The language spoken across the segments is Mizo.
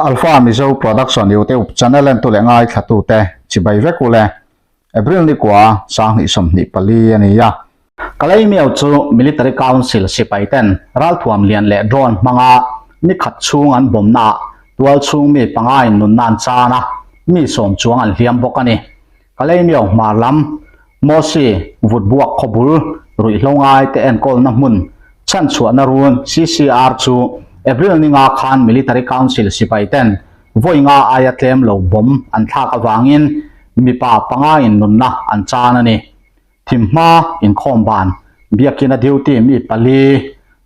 Alpha Mizo Production YouTube channel entu leh ngaithlatute chibai vek ule. April ni kua sanghnih 24 a ni a. Kalaymyo chu Military Council sipai ten ralthuam lian leh drone hmanga ni khat chhung an bawmnaah tual chhung mi panga in nunna an chan a, mi sawm chuang an hliam bawk a ni. Kalaymyo hmar lam Mosi vutbuak khawbul ruihhlo ngai te enkawlna hmun chhanchhuahna run CCR chu April ni nga khan Military Council sipai ten vawi nga aia tlem lo bawm an thlak avangin mipa panga in nunna an chan a ni. Thimhma inkhawm ban biakina duty mi pali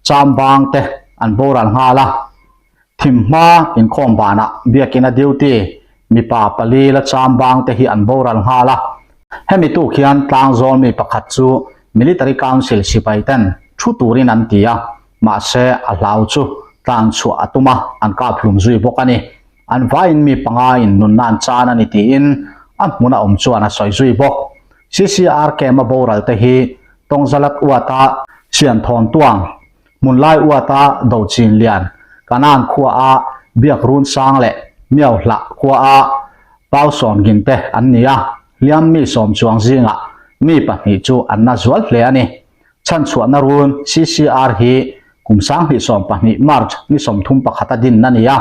chambang te an boral nghal a. Thimhma inkhawm banah biakina duty mipa pali la chambang te hi an boral nghal a. Hemi tuk hian tlangzawl mi pakhat chu Military Council sipai ten thu turin an ti a, mahse a hlau chu tlang chhuah a tum a, an kap hlum zui bawk a ni. An vaiin mi panga in nunna an chan a ni tiin a hmuna awm chuan a sawi zui bawk. CCR camp a boral te hi Tawngzalat uata Sianthawn tuang Hmunlai uata Dochin lian, Kanaan khuaa Biak Run Sang leh Miau Hlah khuaa Pau Sawn Gin te an ni a, hliam mi sawm chuang zingah mi pahnih chu an na zual hle a ni. Chhanchhuahna run CCR hi kum 2012 March ni 31 a din a ni a,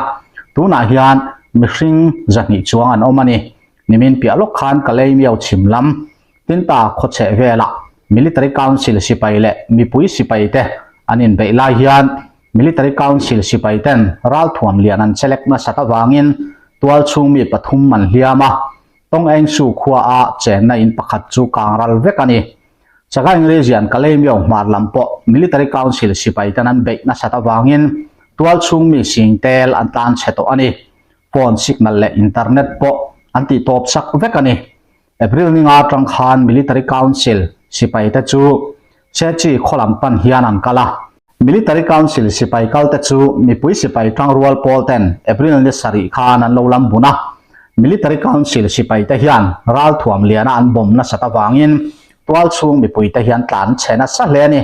tunah hian mihring 200 chuang an awm a ni. Nimin piah lawk khan Kalaymyo chhim lam Tinta khawchheh velah Military Council sipai leh mipui sipai te an inbeih lai hian Military Council sipai ten ralthuam lian an chelek nasat avangin tual chhung mi pathum an hliam a, Tawng Engsu khua a chenna in pakhat chu kang ral vek a ni. Sagaing Region Kalaymyo hmar lam pawh Military Council sipai ten an beih nasat avangin tual chhung mi sing tel an tlan chhe tawh a ni. Phone signal leh internet pawh an tih tawp sak vek a ni. April ni nga atang khan Military Council sipai te chu Chechi khaw lam pan hian an kal a. Military Council sipai kal te chu mipui sipai tangrual pawl ten April ni sarih khan an lo lam bun a. Military Council sipai te hian ralthuam liana an bawm nasat avangin tual chhung mipui te hian tlan chhe nasa hle a ni.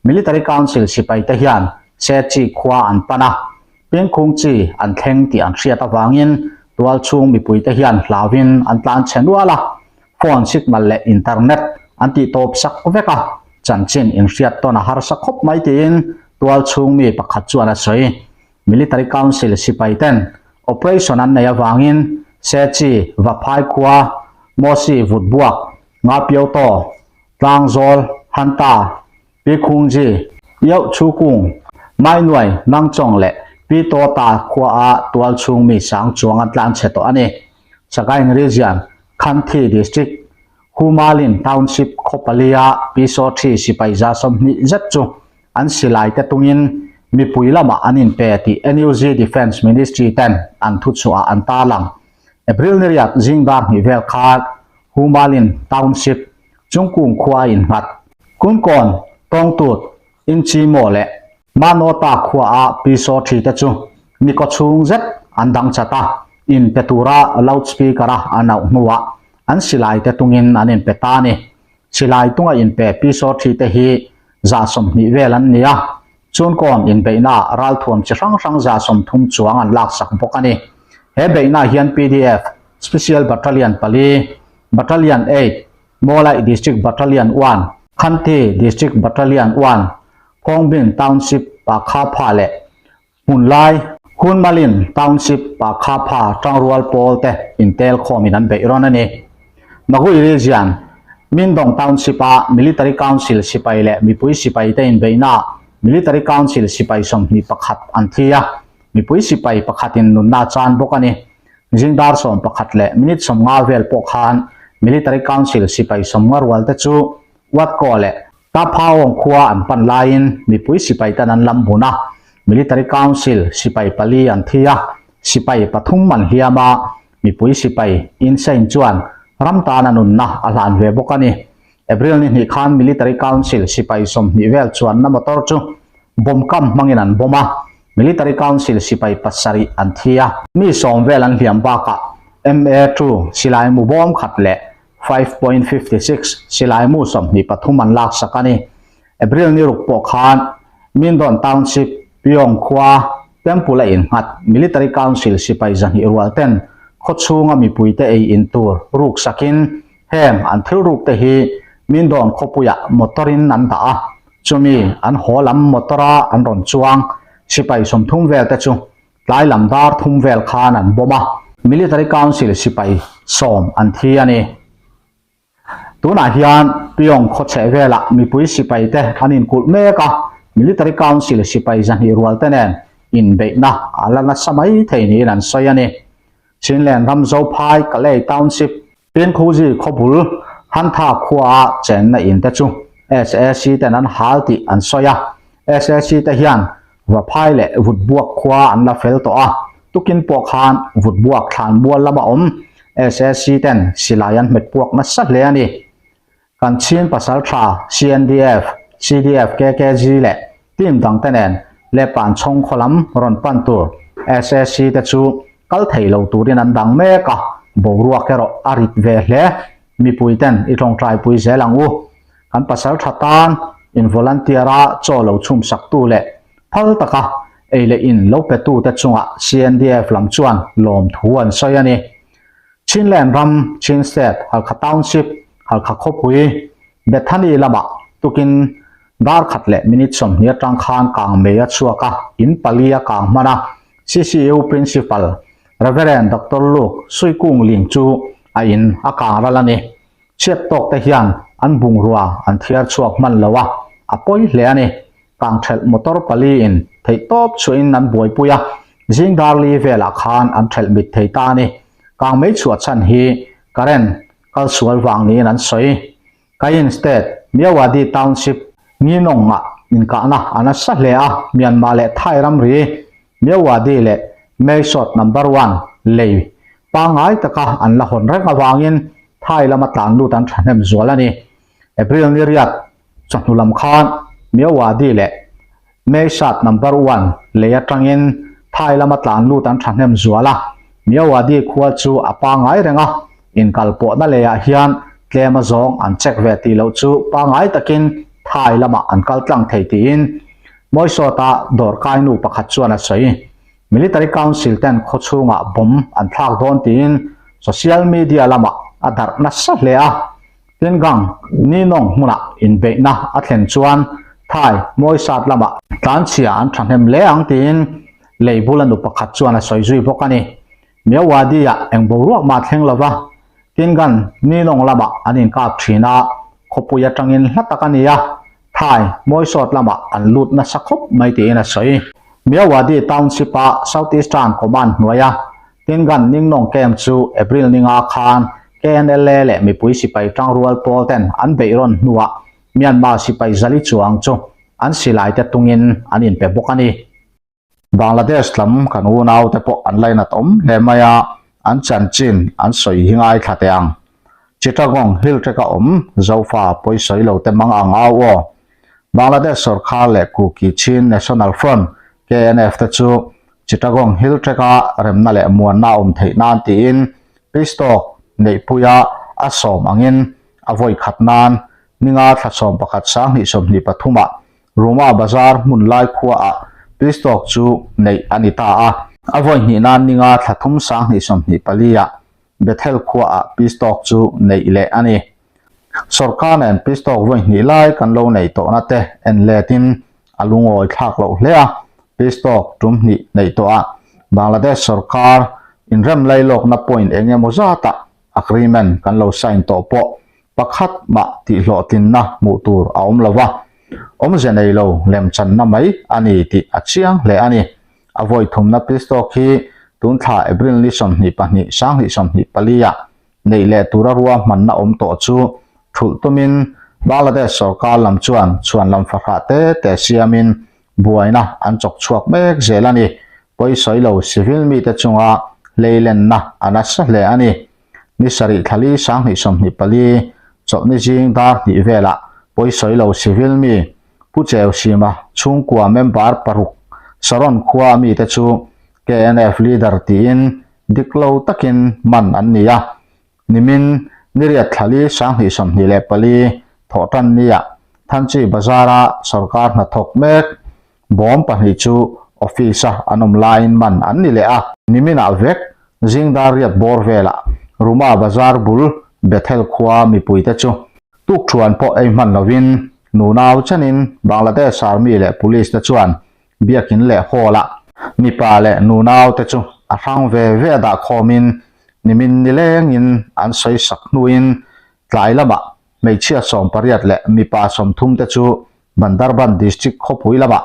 Military Council sipai te hian Chechi khua an pan a. Pengkhung chi an thleng tih an hriat avangin tual chhung mipuite hian hlauin an tlan chhe nual a, phone signal leh internet an tih tawp sak vek a, chanchin inhriat tawn a harsa khawp mai tiin tual chhung mi pakhat chuan a sawi. Military Council sipai ten operation an neih avangin Sechi, Vaphai khua, Mosi Vutbuak, Ngapioto, Tlangzawl, Hanta, Pi Khungji, Yoh Chu Kung, Mai Nuai, Nang Chawng leh Pi To Ta khua a tual chhung mi sang chuang an tlan chhe tawh a ni. Sagaing Region, Khanthi District, Humalin Township khaw pali a Pi Saw Thi sipai za 20 zet chu an silai te tungin mipui lamah an inpe tih NUG Defence Ministry ten an thuchhuah ah an tarlang. April ni riat zing dar hnih vel khan Humalin Township, Chungkung khua a innghat. Kunkawn, Tawngtut, Inchimo leh Manota khua a Pi Saw Thi te chu ni kaw chhung zet an dang chat a, in pe tura loudspeaker a an auh hnuah an silai te tungin an inpe ta a ni. Silai tunga inpe Pi Saw Thi te hi 120 vel an ni a, Chunkawn inbeihnaah ralthuam chi hrang hrang 30 chuang an laksak bawk a ni. He beihnaah hian pdf Special Battalion pali, Battalion 8, Mawlai District Battalion 1, Khanthi District Battalion 1, Phawngbin Township Pakhapha leh Hmunlai, Hunmalin Township Pakhapha tangrual pawl te intel khawmin an beih rawn a ni. Magui Region, Mindong Township a Military Council sipai leh mipui sipai te inbeihnaah Military Council sipai 21 an thi a, mipui sipai pakhatin nunna a chan bawk a ni. Zing dar 11 leh minute 50 vel pawh khan Military Council sipai 90 rual te chu Watko leh Taphaawng khua an pan laiin mipui sipai tan an lam bun a, Military Council sipai pali an thi a, sipai pathum an hliam a, mipui sipai Insein chuan ram tan a nunna a hlan ve bawk a ni. April ni hnih khan Military Council sipai 20 vel chuanna motor chu bomb kam hmangin an bomb a, Military Council sipai pasarih an thi a, mi 10 vel an hliam bakah MA2 silai mu bawm khat leh 5.56 silai mu 23 an laksak a ni. April ni ruk pawh khan Mindon Township, Pyong khua, Temple a innghat Military Council sipai 200 rual ten khawchhunga mipuite ei in tur ruk sakin heng an thil ruk te hi Mindawn khawpuiah motor in an dah a, chumi an haw lam motor a an rawn chuang sipai 30 vel te chu tlai lam dar thum vel khan an bawm a. Military Council sipai 10 an thi a ni. Tunah hian Pyong khaw chheh velah mipui sipai te an inkulh mek a, Military Council sipai 200 rual te nen inbeihna a la nasa mai thei niin an sawi a ni. Chinland ram Zophai Kalay Township, Pinkhuzi khawbul Hantha khuaa chenna in te chu SAC ten an hal tih an sawi a, SAC te hian Vaphai leh Vutbuak khua an la fel tawh a, tukin pawh khan Vutbuak thlan mual lama awm SAC ten silai an hmet puak nasa hle a ni. Kan Chin pasal tha CNDF, CDF KKG leh team dang te nen Lepan chhawng khaw lam rawn pan tur SAC te chu kal thei lo turin an dang mek a, boruak erawh a rit ve hle. Mipui ten i tawngtai pui zel ang u. Kan pasal tha tan in volunteer a chaw lo chhum sak tu leh phal taka ei leh in lo pe tu te chungah CNDF lam chuan lawmthu an sawi a ni. Chinland ram, Chin State, Halkha Township, Halkha khawpui, Bethany lamah tukin dar khat leh minute 20 atang khan kang mei a chhuak a, in pali a kang hman a, CCU Principal Rev. Doctor Luke Suikung Ling chu a in a kang ral a ni. Chhiat tawk te hian an bungrua an thiar chhuak hman lo a, a pawi hle a ni. Kang thelh motor pali in theih tawp chhuahin an buaipui a, zing dar li velah khan an thelh mit thei ta a ni. Kang mei chhuah chhan hi current kal sual vang niin an sawi. Kayin State, Myawaddy Township, Nginawngah inkahna a nasa hle a, Myanmar leh Thai ramri Myawaddy leh Mae Sot Number One lei pangngai taka an la hawn reng avangin Thai lama tlan lut an thahnem zual a ni. April ni riat chawhnu lam khan Myawaddy leh Mae Sat Number One lei atangin Thai lama tlan lut an thahnem zual a, Myawaddy khua chu a pangngai reng a, inkal pawhna leiah hian tlem a zawng an check ve tih loh chu pangngai takin Thai lamah an kal tlang thei tiin Mawisawta dawrkai nu pakhat chuan a sawi. Military Council ten khaw chhungah bomb an thlak dawn tiin social media lamah a darh nasa hle a. Tingang Ninawng hmunah inbeihna a thlen chuan Thai Mawisat lamah tlanchhia an thahnem hle ang tiin lei bula nu pakhat chuan a sawi zui bawk a ni. Myawaddy-ah eng boruak mah thleng lova Tingan Ninawng lamah an inkap thin a, khawpui atangin hla tak a ni a, Thai Mawisawt lamah an lut nasa khawp mai tiin a sawi. Myawaddy Township-a South Eastern Command hnuaia Tingan Ningnawng Camp chu April ninga khan KNLA leh mipui sipai tangrual pawl ten an beih rawn hnuah Myanmar sipai zali chuang chu an silai te tungin an inpe bawk a ni. Bangladesh lam kan unaute pawh an lainat awm hle mai a, an chanchin an sawi hi ngaithla teh ang. Chittagong Hill Track-a awm Zofa pawisawi lo te mang ang au aw. Bangladesh sawrkar leh Kuki Chin National Front, KNF, te chu Chittagong Hill Track-a remna leh muanna a awm theih nan tiin peace talk neihpuia a sawm angin a vawi khat nan ninga thla 11 2023 ah Ruma Bazar hmun lai khuaah peace talk chu neih a ni ta a. A vawi hnih nan ninga thla thum 2024 ah Bethel khuaah peace talk chu neih leh a ni. Sawrkar nen peace talk vawi hnih lai kan lo nei tawhna te en letin a lungawi thlak loh hle a, peace talk tum hnih neih tawhah Bangladesh sawrkar inrem lailawkna point eng emaw zatah agreement kan lo sign tawh pawh pakhat mah tihhlawhtlinna hmuh tur a awm lo va, awmze nei lo lemchanna mai a ni tih a chiang hle a ni. A vawi thumna peace talk hi tun thla April ni 22 2024 ah neih leh tura ruahmanna awm tawh chu thulh tumin Bangladesh sawrkar lam chuan chhuan lam fahrah te te siamin buaina an chawk chhuak mek zel a ni. Pawisawi lo civil mite chunga hleilenna a nasa hle a ni. Ni sarih thlali 2024 chawlhni zing dar hnih velah pawisawi lo civil mi Pu Cheu Sima chhungkua member paruk Saron khua mite chu KNF leader tiin dik lo takin man an ni a. Nimin niriat thlali 2024 thawhtan nia Thanchi Bazara sawrkar hnathawk mek bawm pahnih chu office-a an awm laiin man an ni leh a. Niminah vek zing dar riat bawr velah Ruma Bazar bul Bethel khua mipuite chu tukṭhuan pawh ei hman lovin nunau chenin Bangladesh Army leh Police te chuan Biakin leh Hall-ah mipa leh nunau te chu a hrang ve ve a dah khawmin nimin nilengin an sawi sak hnuin tlai lamah hmeichhia 18 leh mipa 30 te chu Bandarban District khawpui lamah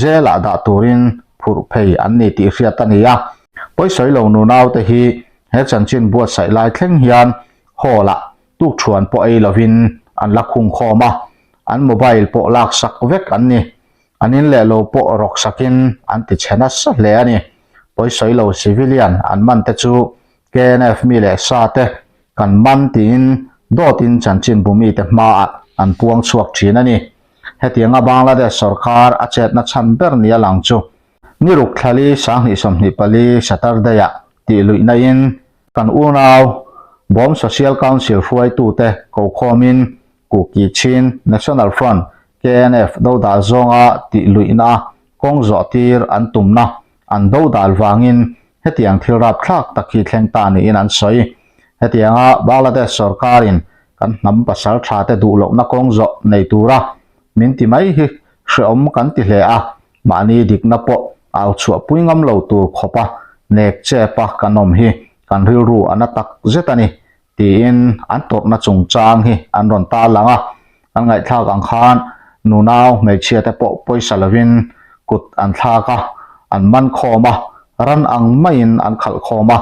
jail-ah dah turin phurh phei an ni tih hriat a ni a. Pawisawi lo nunaute hi he chanchin buatsaih lai thleng hian hall-ah tukṭhuan pawh ei lovin an la khung khawm a, an mobile pawh laksak vek an ni. An in leh lo pawh rawk sakin an ti chhe nasa hle a ni. Pawisawi lo civilian an man te chu KNF mi leh sa te kan man tiin dawtin chanchinbu mite hmaah an puang chhuak thin a ni. Hetianga Bangladesh sorkar a chetna chhan ber nia lang chu ni ruk thlali 2024 Saturday-ah tih luihna in kan unau Bawm Social Council hruaitute kokhawmin Kuki Chin National Front, KNF, dodal zawnga tih luihna kawng zawh tir an tumna an dodal vangin hetiang thil rapthlak tak hi thleng ta niin an sawi. Hetianga Bangladesh sorkarin kan hnam pasal tha te duh lohna kawng zawh nei tura min ti mai hi hrehawm kan ti hle a, mahni dikna pawh au chhuahpui ngam lo tur khawpa nek chep a kan awm hi kan rilru a na tak zet a ni tiin an tawrhna chungchang hi an rawn tarlang a, an ngaihthlak ang khan nunau hmeichhia te pawh pawisa lovin kut an thlak a, an man khawm a, ran ang maiin an khalh khawm a,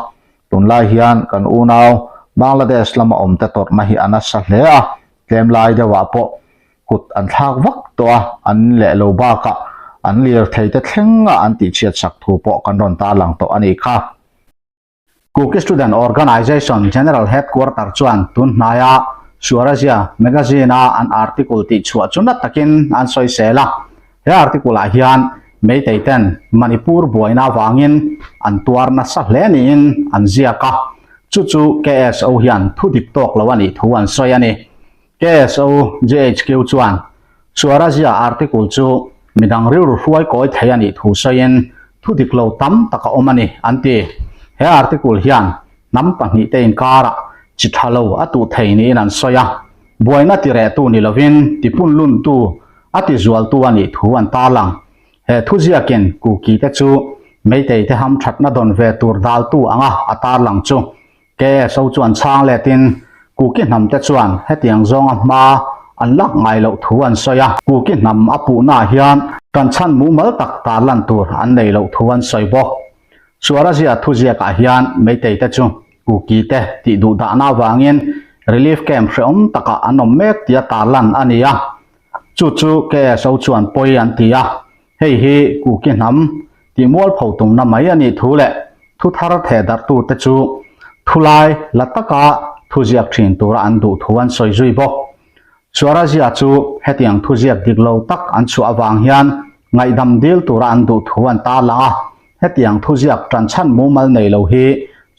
tunlai hian kan unau Bangladesh lama awm te tawrhna hi a nasa hle a, tlem lai deuhah pawh kut an thlak vak tawh a, an leh lo bakah an lirthei te thlenga an tihchhiat sak thu pawh kan rawn tarlang tawh a nih kha. Kuki Student Organization General Headquarter chuan tun hnaia Swarajya Magazine-a an article tih chhuah chu na takin an sawisel a. He article-ah hian Meitei ten Manipur buaina avangin an tuar nasa hle niin an ziak a, chu chu KSO hian thu dik tawk lo a nih thu an sawi a ni. KSO JHQ chuan Swarajya article chu midang rilru hruai kawi thei a nih thu sawiin thu dik lo tam tak a awm a ni an ti. He article hian hnam pahnihte inkarah chi tha lo a tuh thei niin an sawi a, buaina tirehtu ni lovin tipunluntu a tizualtu a nih thu an tarlang. He thuziakin Kuki te chu Meitei te hamthatna dawn ve tur daltu anga a tarlang chu KSO chuan chhang letin Kuki hnam te chuan hetiang zawnga hma an lak ngai loh thu an sawi a. Kuki hnam a puhnaah hian kan chhan mumal tak tarlan tur an nei loh thu an sawi bawk. Suarazia thuziakah hian Meitei te chu Kuki te tih duh dahna avangin relief camp hrehawm takah an awm mek tia tarlan a ni a. Chu chu KSO chuan pawi an ti a. Hei hi Kuki hnam tih mualpho tumna mai a nih thu leh thu thar theh darhtute chu thulai la taka thuziak thin tura an duh thu an sawi zui bawk. Swarajya chu hetiang thuziak dik lo tak an chhuah avang hian ngaihdam dil tura an duh thu an tarlang a, hetiang thuziak tanchhan mumal nei lo hi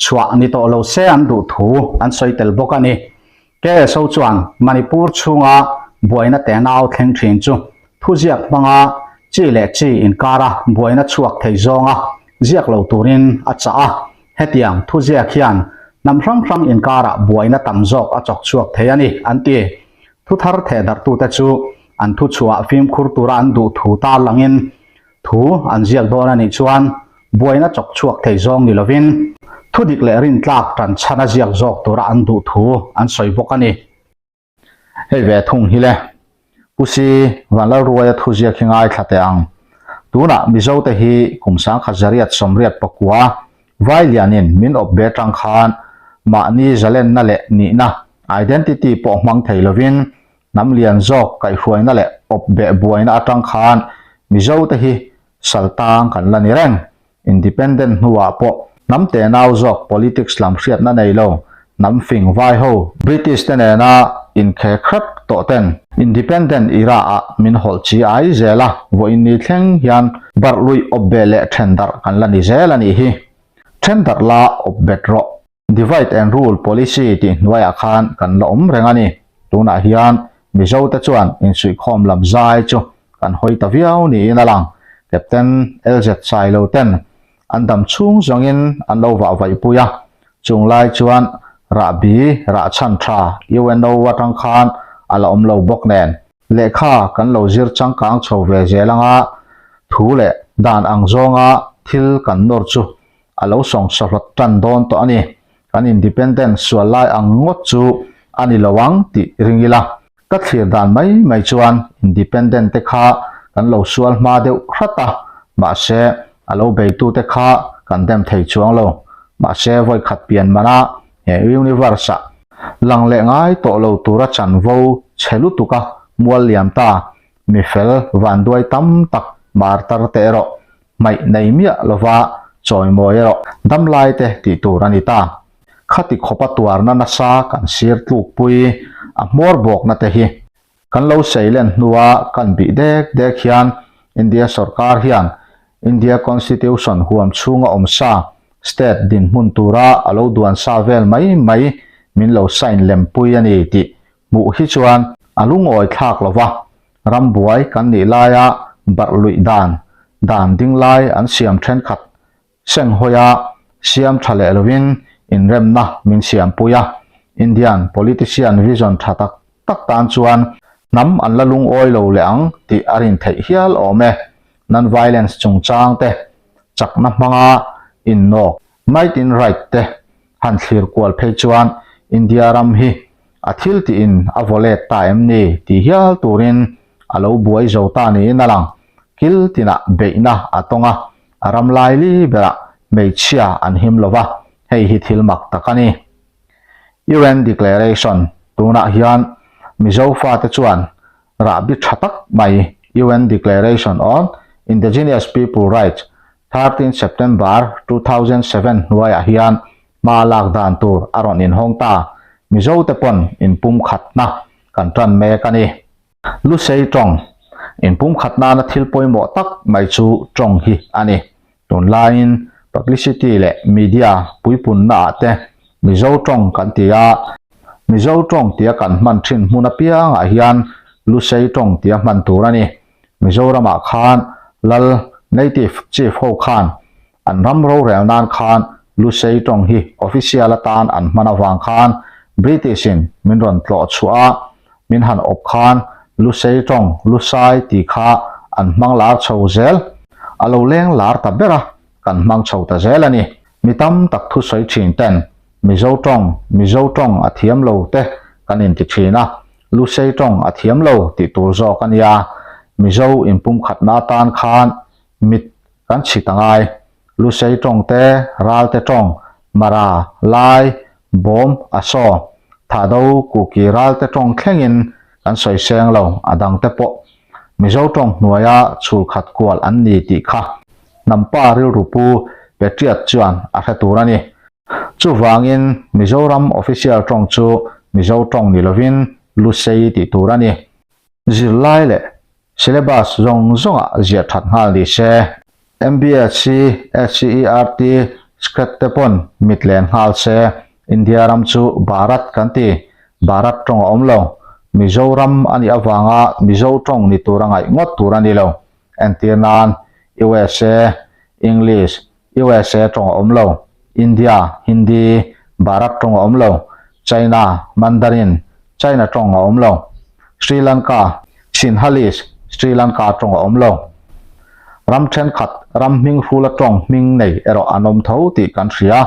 chhuah ni tawh lo se an duh thu an sawi tel bawk a ni. KSO chuan Manipur chhunga buaina tenau thleng thin chu thuziak hmanga chi leh chi inkara buaina chhuak thei zawnga ziak lo turin a chah a. Hetiang thuziak hian hnam hrang hrang inkarah buaina tam zawk a chawk chhuak thei a ni, an ti. Thuthar thehdarhtute chu an thuchhuah fimkhur tura an duh thu tarlangin Thu an ziak dawn a nih chuan buaina chawk chhuak thei zawng ni lovin thu dik leh rintlak tan chhan a ziak zawk tura an duh thu an sawi bawk a ni. Hei ve thung hi le, Pu Si Vanlalruaia thu ziak hi ngaithla teh ang. Tunah Mizote hi kum 1989 Vailianin min awp ve atang khan mahni zalenna leh nihna, identity, pawh hmang thei lovin Hnam lian zawk kaihhruaina leh awp beh buaina atang khan Mizo te hi saltang kan la ni reng. Independent hnuah pawh hnam tenau zawk politics lam hriatna nei lo hnam fing vai ho British te nena inkhek hrep tawh ten Independent era ah min hawlh chi ai zel a, vawiin ni thleng hian barh luih awp beh leh then darh kan la ni zel a nih hi. Then darh la awp bet rawh. Divide and Rule Policy tih hnuaiah khan kan la awm reng a ni. Tunah hian Mizote chuan insuihkhawm lam zai chu kan hawi ta viau niin a lang. Captain LZ Sailo ten an dam chhung zawngin an lo vah vaihpui a, chung lai chuan rahbi rah chhan tha UNO atang khan a la awm lo bawk nen. Lehkha kan lo zir changkang chho ve zel anga thu leh dan ang zawnga thil kan nawr chu a lo sawngsawhlawt tan dawn tawh a ni. Kan independent sual lai ang ngawt chu a ni lo ang tih ring ila. Ka thlir dan mai mai chuan independent te kha kan lo sual hma deuh hrat a, mahse a lo beitute kha kan dem thei chuang lo. Mahse vawikhat pian mana he universe ah lang leh ngai tawh lo tura chanvo chhe lutuk a mual liam ta, mi fel vanduai tam tak martar te erawh hmaih nei miah lova chawimawi erawh damlai te tih tur a ni ta. Khati khawpa tuarna nasa kan sir tlukpui a hmawr bawkna te hi kan lo seilen hnua kan bih dek dek hian India sorkar hian India Constitution huam chhunga awm sa state dinhmun tura a lo duan sa vel mai mai min lo sign lempui a ni tih hmuh hi chuan a lungawi thlak lo va, rambuai kan nih laia barh luih dan dan ding lai an siam thenkhat Senghawi-a siam tha leh lovin inremna min siampui a, Indian politician vision tha tak tak tan chuan hnam an la lungawi lo leh ang tih a rin theih hial awm e. Non-violence chungchang te, chakna hmanga innawk, might in right te han thlir kual phei chuan India ram hi a thil tiin a vaw let ta em ni tih hial turin a lo buai zo ta niin a lang. Kil tinah beihna a tawng a, A ram laili berah hmeichhia an him lo va, hei hi thil mak tak a ni. UN Declaration, Tunah hian Mizo fate chuan rahbi tha tak mai UN Declaration on Indigenous People Rights, 13 September 2007 hnuaiah hian hma lak dan tur a rawn inhawng ta. Mizote pawn inpumkhatna kan tan mek a ni. Lusei tawng inpumkhat nana thil pawimawh tak mai chu tawng hi a ni. Tunlaiin publicity leh media puipunna ah te Mizo tawng kan ti a, Mizo tawng tia kan hman thin hmun apiangah hian Lusei tawng tia hman tur a ni. Mizoramah khan lal native chief ho khan An ram rorel nan khan Lusei tawng hi official atan an hman avang khan British in min rawn tlawh chhuah a, min han awp khan Lusei tawng, Lusai tih kha an hmang lar chho zel. A lo leng lar ta ber a, kan hmang chho ta zel a ni. Mi tam tak thusawi thin ten Mizo tawng, Mizo tawng a thiam lo te kan inti thin a, Lusei tawng a thiam lo tih tur zawk a nia. Mizo inpumkhatna atan khan mit Kan chhit a ngai. Lusei tawng te, Ralte tawng, Mara, Lai, Bawm, Asaw, Thahdo, Kuki, Ralte tawng thlengin kan sawi seng lo, a dang te pawh Mizo tawng hnuaia chhul khat kual an ni tih kha hnampa rilru pu Patriot chuan a hre tur a ni. Chuvangin Mizoram official tawng chu Mizo tawng ni lovin Lusei tih tur a ni. Zirlai leh Syllabus zawng zawngah ziah that nghal ni se. MBSC, SCERT, SCET te pawn mit len nghal se. India ram chu Bharat kan ti. Bharat tawng a awm lo. Mizoram a nih avanga Mizo tawng ni tura ngaih ngawt tur a ni lo. Entir nan USA, English, USA tawng a awm lo, India, Hindi, Bharat tawng a awm lo, China, Mandarin, China tawng a awm lo, Sri Lanka, Sinhalese, Sri Lanka tawng a awm lo. Ram thenkhat ram hming hrula tawng hming nei erawh an awm tho tih kan hria.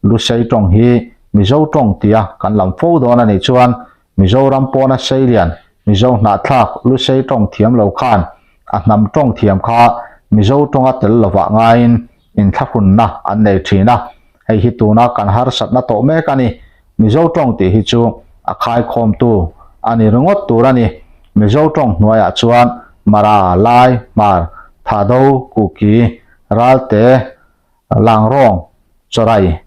Lusei tawng hi Mizo tawng tia kan lam fo dawn a nih chuan Mizoram pawna seilian Mizo hnahthlak Lusei tawng thiam lo khan a hnam tawng thiam kha Mizo tawnga tel lovah ngaiin inthlahrunna an nei thin a, hei hi tuna kan harsatna tawh mek a ni. Mizo tawng tih hi chu a khaikhawmtu a ni ringawt tur a ni. Mizo tawng hnuaiah chuan Mara, Lai, Hmar, Thado, Kuki, Ralte, Langrawng, Chawrai,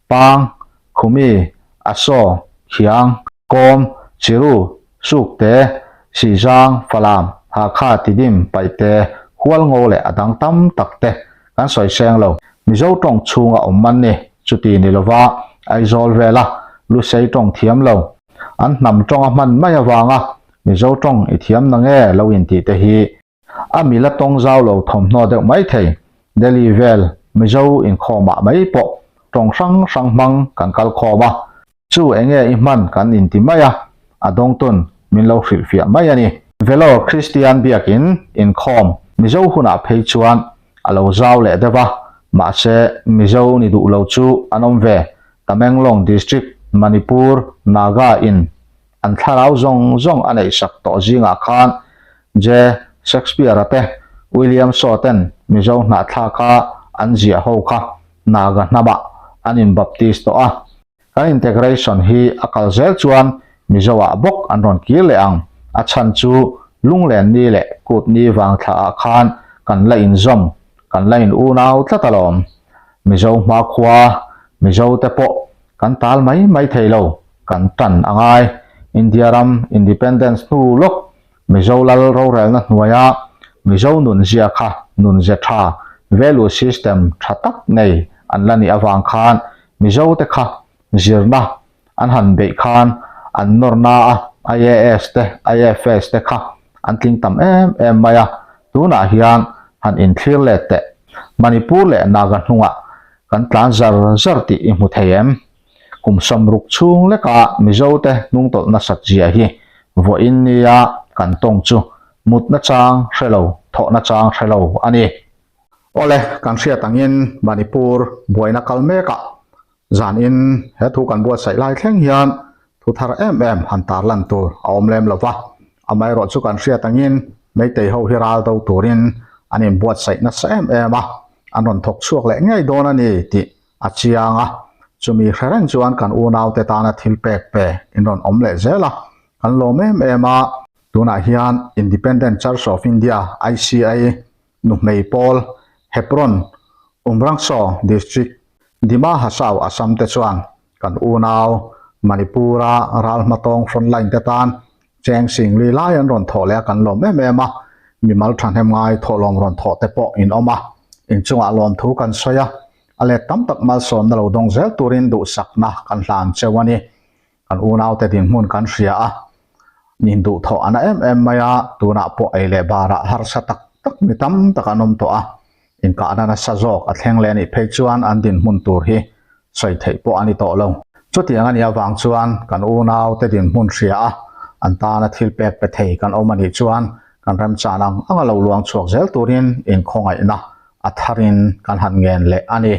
Pang, Khumi, Asaw, Khiang, Kawm, Chiru, Sukte, Sihzang, Falam, Hakha, Tidim, Paihte, Hualngo leh a dang tam tak te kan sawi seng lo. Mizo tawng chhunga awm man ni, chuti ni lova Aizawl vela Lusei tawng thiam lo, an hnam tawnga hman mai avanga Mizo tawng i thiam na nge lo intih te hi. A mila tawng zau lo thawmhnaw deuh mai thei. Delhi vel Mizo inkhawmah mai pawh tawng hrang hrang hmang kan kal khawm a. Chu enge i hman kan inti mai a, a dawngtun min lo hrilhfiah mai a ni. Vellore Kristian biakin inkhawm Mizo hunah phei chuan a lo zau leh deuh a, mahse Mizo ni duh lo chu an awm ve. Tamenglong District, Manipur, Naga in an thlarau zawng zawng a neihsak tawh zingah khan J. Shakespeare-a te, William Shaw ten Mizo hnahthlaka an ziah ho kha Naga hnamah an inbaptist tawh a. Kan integration hi a kal zel chuan Mizo-ah bawk an rawn kir leh ang. A chhan chu Lunglen ni leh Kut ni vang thlaah khan kan la inzawm, kan la in unau tlat alawm. Mizo hmakhua, Mizo te pawh kan tal mai mai thei lo, kan tan a ngai. India ram independence hnu lawk Mizo lal rorelna hnuaia Mizo nunzia kha nunze tha, value system, tha tak nei an la nih avang khan Mizo te kha zirna an han beih khan an nawrna a IAS te IFS te kha an tling tam em em mai a, tunah hian han inthlir let teh. Manipur leh Naga hnungah kan tlan zar zar tih i hmu thei em? Kum 60 chhung leka Mizote hnungtawlh nasat zia hi vawiin nia kan tawng chu mutna chang hre lo, thawhna chang hre lo a ni. Awle, kan hriat angin Manipur buaina kal mekah zanin he thu kan buatsaih lai thleng hian thu thar em em han tarlan tur a awm lem lo va, amaherawh chu kan hriat angin Meitei ho hi ral do turin an inbuatsaih nasa em em a, an rawn thawk chhuak leh ngei dawn a ni tih a chiang a, chumi hre reng chuan kan unaute tana thil pek pe in rawn awm leh zel a, kan lawm em em a. Tunah hian Independent Church of India, ICI, Nuhmei Pawl, Hebron, Umrangso District, Dima Hasao, Assam te chuan kan unau Manipur-a ral hmatawng frontline te tan cheng singli lai an rawn thawh leh a kan lawm em em a, mimal thahnem ngai thawhlawm rawn thawh te pawh in awm a, inchungah lawmthu kan sawi a. A let tam tak malsawmna lo dawng zel turin duhsakna kan hlan cheu a ni. Kan unaute dinhmun kan hria a, nin duhthawh a na em em mai a, tunah pawh ei leh barah harsa tak tak mi tam tak an awm tawh a, inkahna nasa zawk a thleng leh a nih phei chuan an dinhmun tur hi sawi theih pawh a ni tawh lo. Chutiang a nih avang chuan kan unaute dinhmun hria a, an tana thil pek pe thei kan awm a nih chuan kan remchan ang anga lo luang chhuak zel turin inkhawngaihna a tharin kan han ngen leh a ni.